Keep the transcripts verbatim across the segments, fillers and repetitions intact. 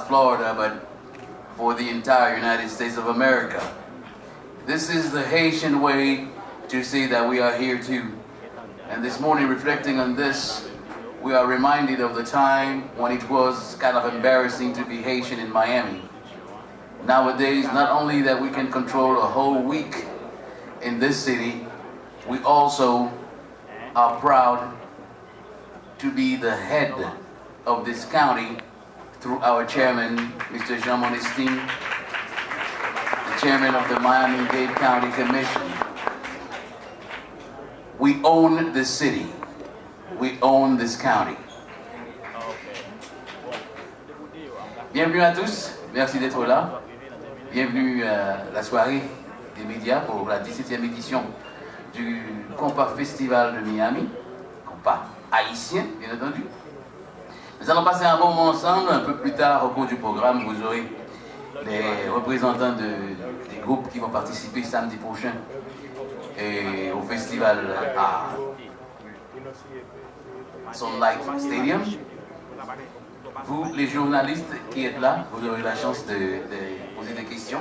Florida, but for the entire United States of America. This is the Haitian way to say that we are here too. And this morning, reflecting on this, we are reminded of the time when it was kind of embarrassing to be Haitian in Miami. Nowadays, not only that we can control a whole week in this city, we also are proud to be the head of this county through our chairman, Mister Jean Monestin, the chairman of the Miami-Dade County Commission. We own this city. We own this county. Bienvenue à tous. Merci d'être là. Bienvenue à la soirée des médias pour la dix-septième édition du Compas Festival de Miami. Compas haïtien, bien entendu. Nous allons passer un bon moment ensemble. Un peu plus tard, au cours du programme, vous aurez les représentants de, des groupes qui vont participer samedi prochain et au festival à Sun Light Stadium. Vous, les journalistes qui êtes là, vous aurez la chance de, de poser des questions.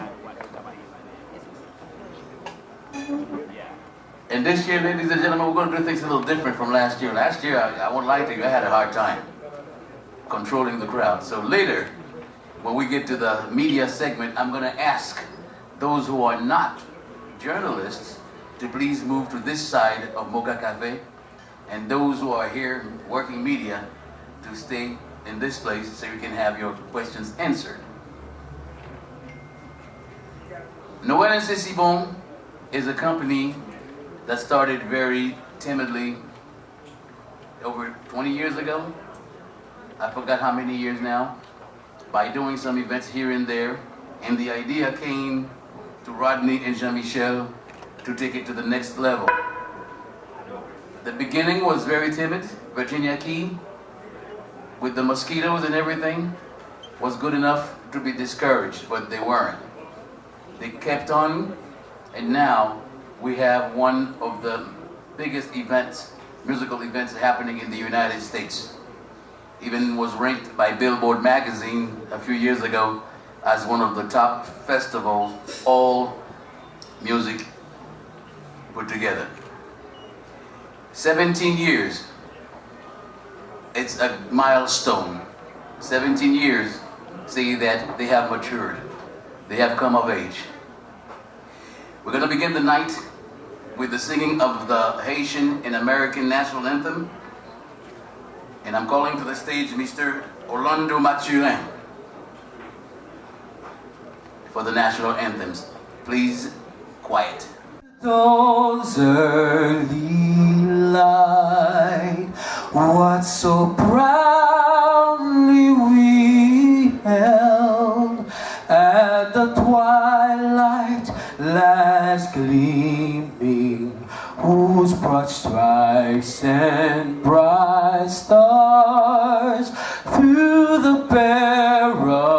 And this year, ladies and gentlemen, we're going to do things a little different from last year. Last year, I, I won't lie to you, I had a hard time controlling the crowd. So later, when we get to the media segment, I'm going to ask those who are not journalists to please move to this side of Mocha Cafe, and those who are here working media to stay in this place so you can have your questions answered. Noël and Cécibon is a company that started very timidly over twenty years ago. I forgot how many years now. By doing some events here and there, and the idea came to Rodney and Jean Michel to take it to the next level. The beginning was very timid. Virginia Key, with the mosquitoes and everything, was good enough to be discouraged, but they weren't. They kept on, and now we have one of the biggest events, musical events happening in the United States. Even was ranked by Billboard magazine a few years ago as one of the top festivals, all music put together. Seventeen years, it's a milestone. Seventeen years say that they have matured, they have come of age. We're going to begin the night with the singing of the Haitian and American national anthem. And I'm calling to the stage Mister Orlando Mathurin for the national anthems. Please, quiet. Those early light, what so proudly we held at the twilight last gleaming, whose broad stripes and bright stars through the perilous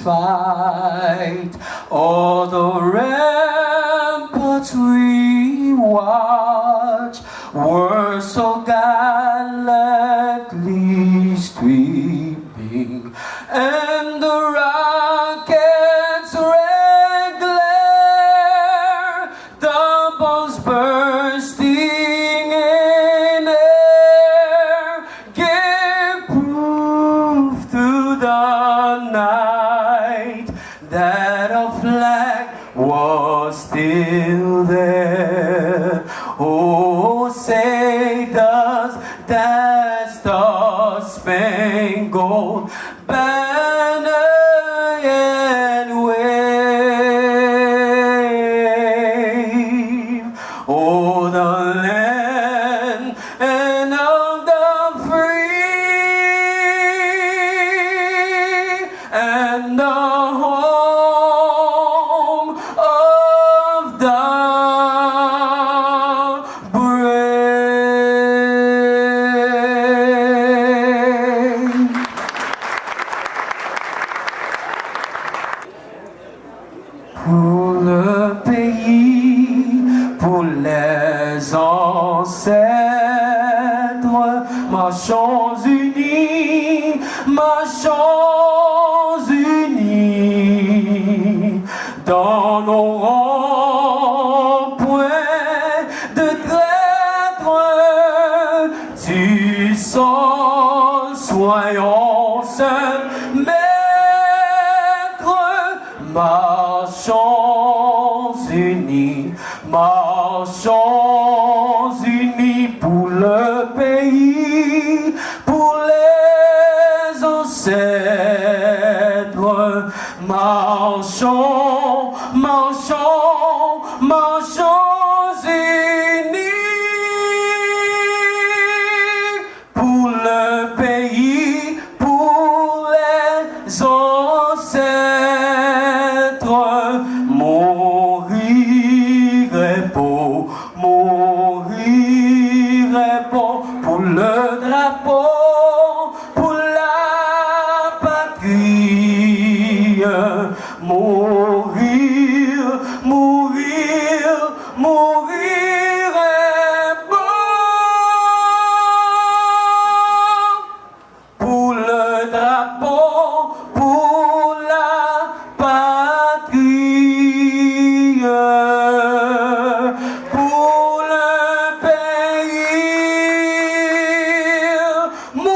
fight, o'er the ramparts we watch were so gallantly streaming, and the rocket's red glare, the bombs bursting in air, gave proof to the night that our flag was still there. Oh, say does that star-spangled banner yet wave o'er the land and of the free and the home of the brave. Pour le pays, pour les ancêtres, marchons unis, marchons Nous n'aurons point de traître, tu seras, soyons seuls maîtres, marchons unis, marchons unis pour le pays, pour les ancêtres. Marchons, marchons, marchons unis pour le pays, pour les ancêtres. Mourir est beau, mourir est beau pour le drapeau, pour la patrie. Mourir, mourir, mourir est beau pour le drapeau, pour la patrie, pour le pays. Mourir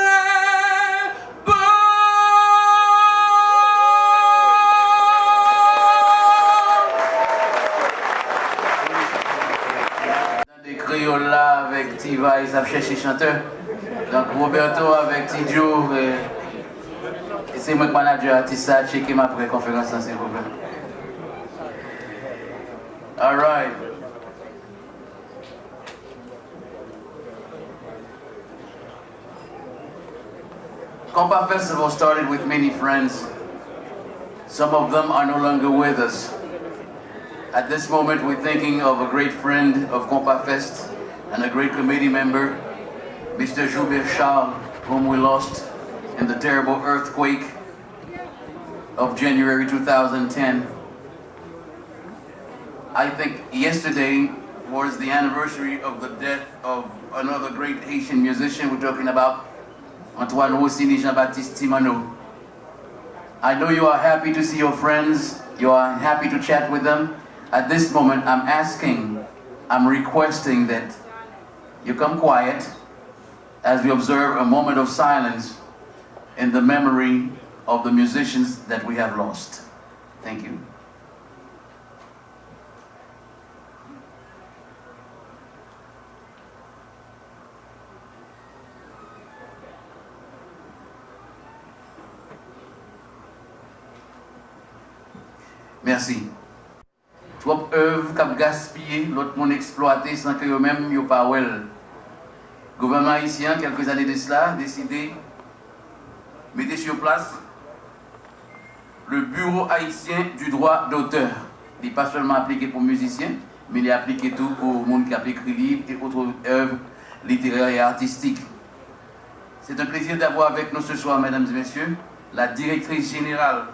est beau. Tande kreyòl la avèk T-Vice ap chèche chantè. Donk, Roberto avèk Ti Joe, eh, e se mwen k manadjè atis sa, tcheke m apre konferans lan, silvouplè. Alright. Compa Festival started with many friends. Some of them are no longer with us. At this moment, we're thinking of a great friend of Compa Fest and a great committee member, Mister Joubert Charles, whom we lost in the terrible earthquake of January two thousand ten. I think yesterday was the anniversary of the death of another great Haitian musician. We're talking about Antoine Rosiny Jean-Baptiste Timano. I know you are happy to see your friends. You are happy to chat with them. At this moment, I'm asking, I'm requesting that you come quiet as we observe a moment of silence in the memory of the musicians that we have lost. Thank you. Mèsi. Twòp èv k ap gaspiye, lòt moun eksplwate san ke yo menm yo pa wè l. Gouvènman ayisyen an, kèlke zane de sila, deside mete sou plas le Bureau Haïtien du Droit d'Auteur. Li pa sèlman aplike pou mizisyen, men li aplike tou pou moun k ap ekri liv e otre èv literè e atistik. C'est un plaisir d'avoir avec nous ce soir, mesdames et messieurs, la directrice générale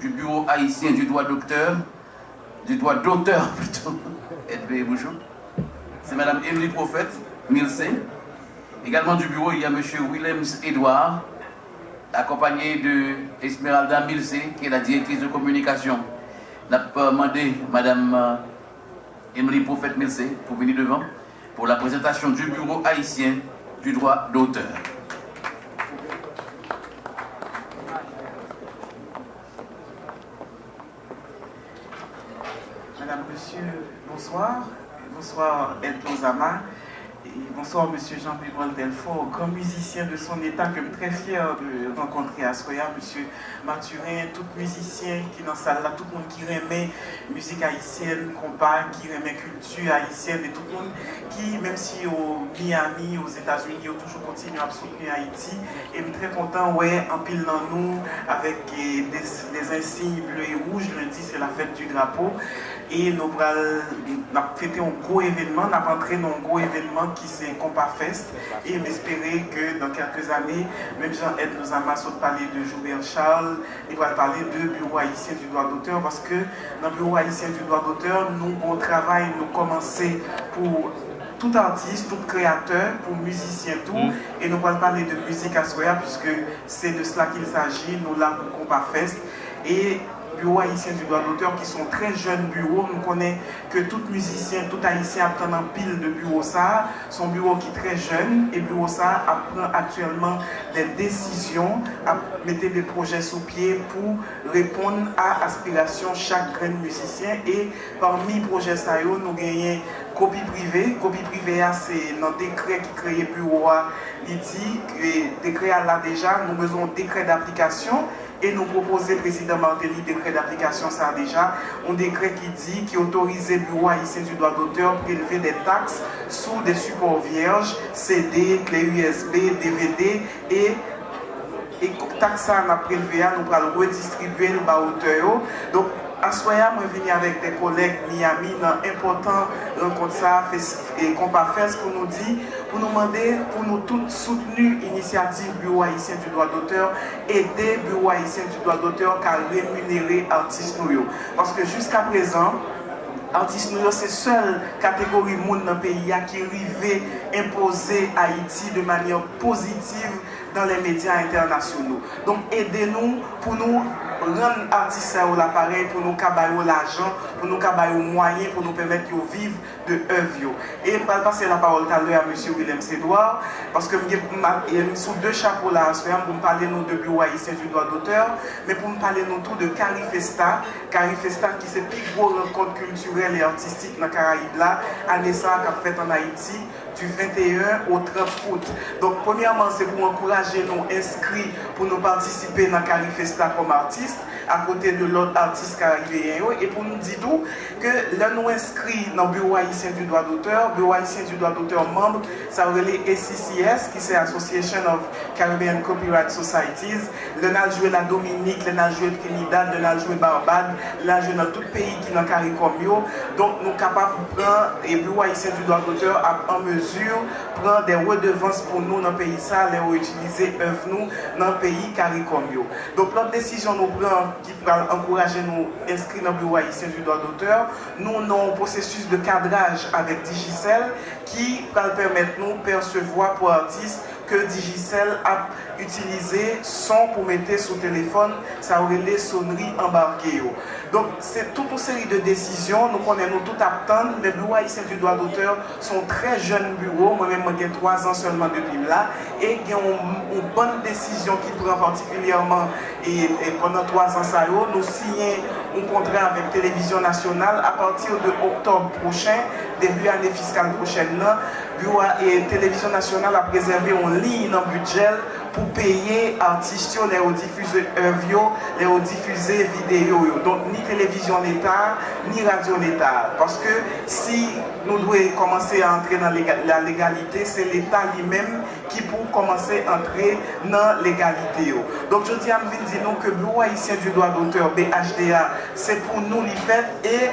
du Bureau haïtien du droit d'auteur, du droit d'auteur plutôt, Edwin Bouchon. C'est Madame Emily Prophète Milcé. Également du bureau, il y a Monsieur Willems Edouard, accompagné de Esmeralda Milcé, qui est la directrice de communication. N ap, euh, mande Madame, euh, Emily Prophète Milcé pou vini devan pour la présentation du Bureau haïtien du droit d'auteur. Madame, Monsieur, bonsoir. Bonsoir, Ed Lozama. Et bonsoir, Monsieur Jean Pébrol Telfort, grand musicien de son état que m trè fyè de rankontre aswè a, Monsieur Mathurin, tout mizisyen ki nan sal la, tout moun ki renmen mizik ayisyèn, konpa, ki renmen kilti ayisyèn, e tout moun ki, menm si yo Miami, Ozetazini, yo toujou kontinye ap soutni Ayiti. E m trè kontan wè anpil nan nou avèk, eh, des, des insignes bleus et rouges. Lundi, c'est la fête du drapeau. E nou pral, n ap fete yon gwo evènman, n ap antre nan yon gwo evènman ki se Compa Fest. E m espere ke dans quelques années, menm jan Ed Lozama sot pale de Joubert Charles, li pral pale de Bureau Haïtien du Droit d'Auteur, paske nan Bureau Haïtien du Droit d'Auteur, nou gon travay nou kòmanse pou tout atis, tout kreyatè, pou mizisyen tou. E nou pral pale de mizik aswè a, puisque c'est de cela qu'il s'agit. Nou la pou Compa Fest. E Bureau Haïtien du Droit d'Auteur, ki se yon trè jèn biwo, nou konnen ke tout mizisyen, tout Ayisyen ap tann anpil de biwo sa a. Se yon biwo ki trè jèn, e biwo sa a ap pran aktyèlman de desizyon, ap mete de pwojè sou pye pou reponn a aspirasyon chak grenn mizisyen. E pami pwojè sa yo, nou genyen kopi prive. Kopi prive a, se nan dekrè ki kreye biwo a, li di, e dekrè a la deja, nou bezwen yon dekrè daplikasyon. E nou pwopoze prezidan Martelly dekrè daplikasyon sa a deja, yon dekrè ki di, ki otorize Bureau Haïtien du Droit d'Auteur prelve de taks sou de sipò vyèj, C D, kle U S B, D V D, e, e taks sa a n ap prelve a, nou pral redistribye l ba otè yo. Donk, aswè a, mwen vini avèk de kolèg Miami nan enpòtan rankont sa a, fes-, e Konpa Fest, pou nou di, pou nou mande pou nou tout soutni inisyativ Bureau Haïtien du Droit d'Auteur, ede Bureau Haïtien du Droit d'Auteur ka reminere atis nou yo. Paske jiska prezan, atis nou yo se sèl kategori moun nan peyi a ki rive enpoze Ayiti de manyè pozitiv dans les médias internationaux. Donk, ede nou pou nou rann atis sa yo laparèy, pou nou ka ba yo lajan, pou nou ka ba yo mwayen, pou nou pèmèt yo viv de èv yo. E m pral pase lapawòl talè a mesye Williams Edouard, paske m gen, m a- e m sou de chapo la aswè a, pou m pale nou de Bureau Haïtien du Droit d'Auteur, men pou m pale nou tou de Carifesta. Carifesta ki se pi gwo rankont kiltirèl e atistik nan Karayib la, ane sa a k ap fèt ann Ayiti, du venteyen au trant out. Donk, premyèman, se pou ankouraje nou enskri pou nou patisipe nan Carifesta kòm atis, akote de lòt atis karibeyen yo, e pou nou di tou ke lè nou enskri nan Bureau Haïtien du Droit d'Auteur, Bureau Haïtien du Droit d'Auteur manm, sa yo rele A C C S, ki se Association of Caribbean Copyright Societies, lè n al jwe Ladominik, lè n al jwe Trinidad, lè n al jwe Barbad, lè n al jwe nan tout peyi ki nan Karikòm yo. Donk, nou kapab pran, e Bureau Haïtien du Droit d'Auteur ap an mezi pran de redevans pou nou nan peyi sa a, lè yo itilize èv nou nan peyi Karikòm yo. Donk, lòt desizyon nou pran ki pral ankouraje nou enskri nan Bureau Haïtien du Droit d'Auteur, nou nan yon pwosesis de kadraj avèk Digicel ki pral pèmèt nou pèsevwa pou atis ke Digicel ap itilize son pou mete sou telefòn, sa yo rele sonri anbake yo. Donk, se tout yon seri de desizyon, nou konnen nou tout ap tann, men Bureau Haïtien du Droit d'Auteur se yon trè jèn biwo, mwen menm mwen gen twa zan sèlman depi m la, e gen yon, yon bann desizyon ki pran patikilyèman e, e pandan twa zan sa yo, nou siyen yon kontra avèk Televizyon Nasyonal. Apati de oktòb pwochen, debi ane fiskal pwochèn nan, Biwo a, e Televizyon Nasyonal ap rezève yon liy nan bidjè l pou peye atis yo lè yo difize èv yo, lè yo difize videyo yo. Donk, ni televizyon Leta a, ni radyo Leta a. Paske si nou dwe kòmanse a antre nan lega- la legalite, se Leta li menm ki pou kòmanse antre nan legalite yo. Donk, jodi a, m vin di nou ke Bureau Haïtien du Droit d'Auteur, B H D A, se pou nou li fèt, e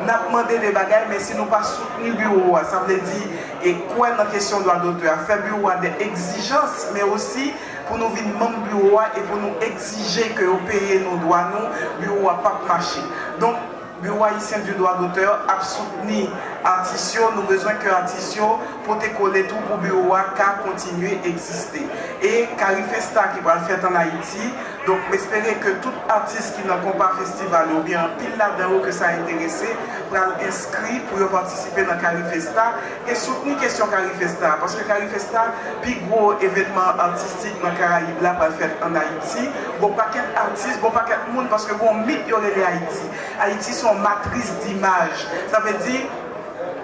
n ap mande de bagay, men si nou pa soutni biwo a, sa vle di, e kwè nan kesyon dwa dotè a, fè biwo a de egzijans, men osi pou nou vin manm biwo a e pou nou egzije ke yo peye nou dwa nou, biwo a p ap mache. Donk, Bureau Haïtien du Droit d'Auteur ap soutni atis yo, nou bezwen ke atis yo pote kole tou pou biwo a ka kontinye egziste. E Carifesta ki pral fèt ann Ayiti, donk m espere ke tout atis ki nan Konpa Festival yo, oubyen anpil ladan yo ke sa enterese, pral enskri pou yo patisipe nan Carifesta e soutni kesyon Carifesta, paske Carifesta, pi gwo evènman atistik nan Karayib la, pral fèt ann Ayiti. Gon pakèt atis, gon pakèt moun, paske gon mit yo rele Ayiti. Ayiti se yon matris dimaj. Sa vle di,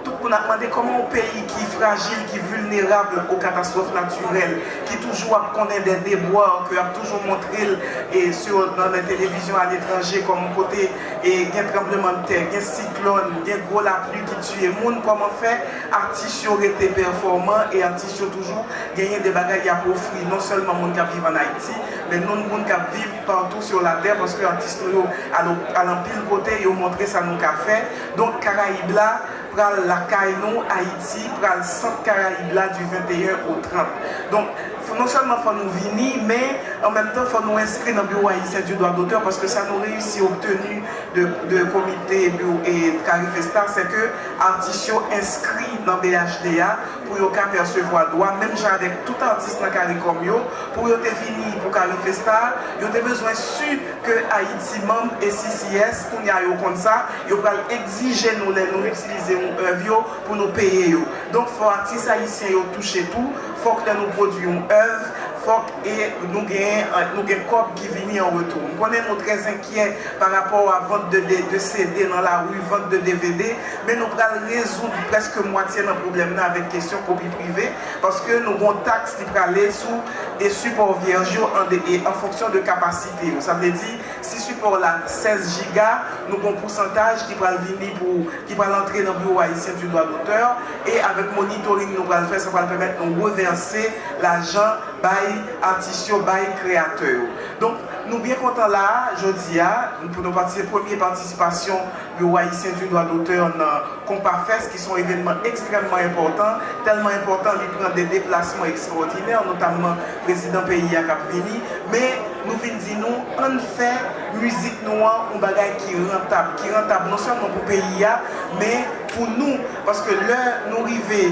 tout moun ap mande kòman yon peyi ki frajil, ki vilnerab o katastwòf natirèl, ki toujou ap konnen de debwa ke y ap toujou montre l e sou nan, nan televizyon aletranje kòm kote e gen tranblemanntè, gen siklòn, gen gwo lapli ki tiye moun, kòman fè atis yo rete pèfòman e atis yo toujou genyen de bagay y ap ofri non sèlman moun k ap viv ann Ayiti, men nou moun k ap viv partout sur la terre, paske atis nou yo al, al anpil kote, yo montre sa nou ka fè. Donk, Karayib la pral lakay nou, Ayiti pral sant Karayib la du venteyen au trant. Donk, Non sèlman fò nou vini, men an menm tan fò nou enskri nan Bureau Haïtien du Droit d'Auteur, paske sa nou reyisi obteni de, de komite Bureau e Carifesta, se ke atis yo enskri nan B H D a pou yo ka pèsevwa dwa, menm jan avèk tout atis nan Caricom yo, pou yo te vini pou Carifesta, yo te bezwen si ke Ayiti manm A C C S, kounye a yo konn sa, yo pral egzije nou lè nou itilize yon èv yo pou nou peye yo. Donk fò atis ayisyen yo touche tou, fòk lè nou pwodui yon èv, fòk e nou gen, nou gen kòb ki vini an retou. M konnen nou trè enkyè pa rapò a vant de, de, de C D nan lari, vant de D V D, men nou pral rezoud prèske mwatye nan pwoblèm nan avèk kesyon kopi prive, paske nou gon taks ki prale sou e sipò vyèj yo an, de, e an fonksyon de kapasite yo. Sa vle di, si sipò w la sèz jiga, nou gon pousantaj ki pral vini pou, ki pral antre nan Bureau Haïtien du Droit d'Auteur, e avèk monitoring nou pral fè, sa pral pèmèt nou revèse lajan bay atis yo, bay kreyatè yo. Donk, nou byen kontan la a, jodi a, pou nou patisipe premye patisipasyon Bureau Haïtien du Droit d'Auteur nan Konpa Fest, ki se yon evènman ekstrèmman enpòtan, tèlman enpòtan li pran de deplasman ekstraòdinè, notamman prezidan peyi a k ap vini, men nou vin di nou, ann fè mizik nou an yon bagay ki rantab, ki rantab non sèlman pou peyi a, men pou nou, paske lè nou rive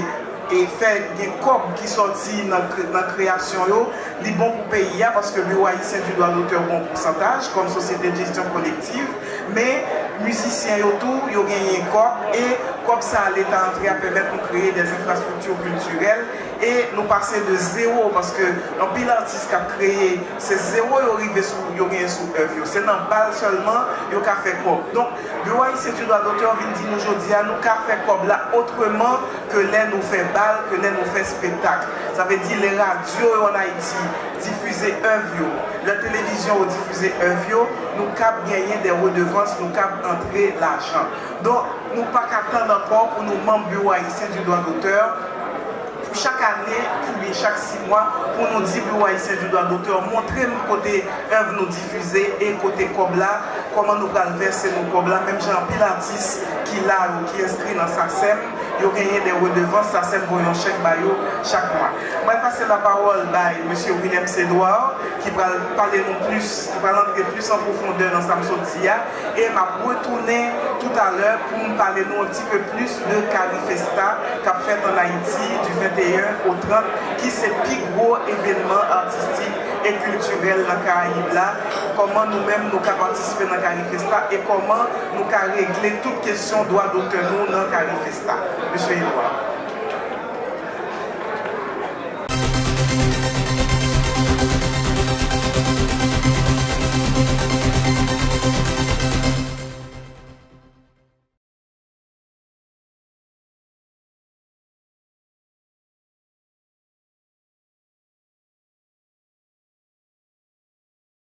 e fè gen kòb ki sòti nan, nan kreyasyon yo, li bon pou peyi a, paske Bureau Haïtien du Droit d'Auteur gon pousantaj kòm sosyete de jesyon kolektiv, men mizisyen yo tou, yo genyen kòb, e kòb sa a Leta antre a pèmèt nou kreye de enfrastrikti kiltirèl, e nou pase de zewo, paske anpil atis k ap kreye, se zewo yo rive sou, yo genyen sou èv yo. Se nan bal sèlman yo ka fè kòb. Donk, Bureau Haïtien du Droit d'Auteur vin di nou jodi a, nou ka fè kòb la otreman ke lè nou fè bal, ke lè nou fè espektak. Sa vle di, lè radyo yo ann Ayiti difize èv yo, lè televizyon yo difize èv yo, nou kab genyen de redevans, nou kab antre lajan. Donk, nou pa ka tann ankò pou nou manm Bureau Haïtien du Droit d'Auteur, pou chak ane, oubyen chak sis mwa, pou nou di Bureau Haïtien du Droit d'Auteur, montre m kote èv nou difize e kote kòb la, kòman nou pral vèse nou kòb la, menm jan anpil atis ki la yo, ki enskri nan sasèm, yo genyen de redevans, sasèm voye yon chèk ba yo chak mwa. Mwen pase lapawòl bay mesye Williams Edouard, ki pral pale nou plis, ki pral antre plis an pwofondè nan sa m sot di a, e m ap retounen toutalè pou m pale nou yon ti pe plis de Carifesta k ap fèt ann Ayiti du venteyen au trant, ki se pi gwo evènman atistik e kiltirèl nan Karayib la. Kòman nou menm nou ka patisipe nan Carifesta e kòman nou ka regle tout kesyon dwa dotè nou nan Carifesta. Mesye Edouard.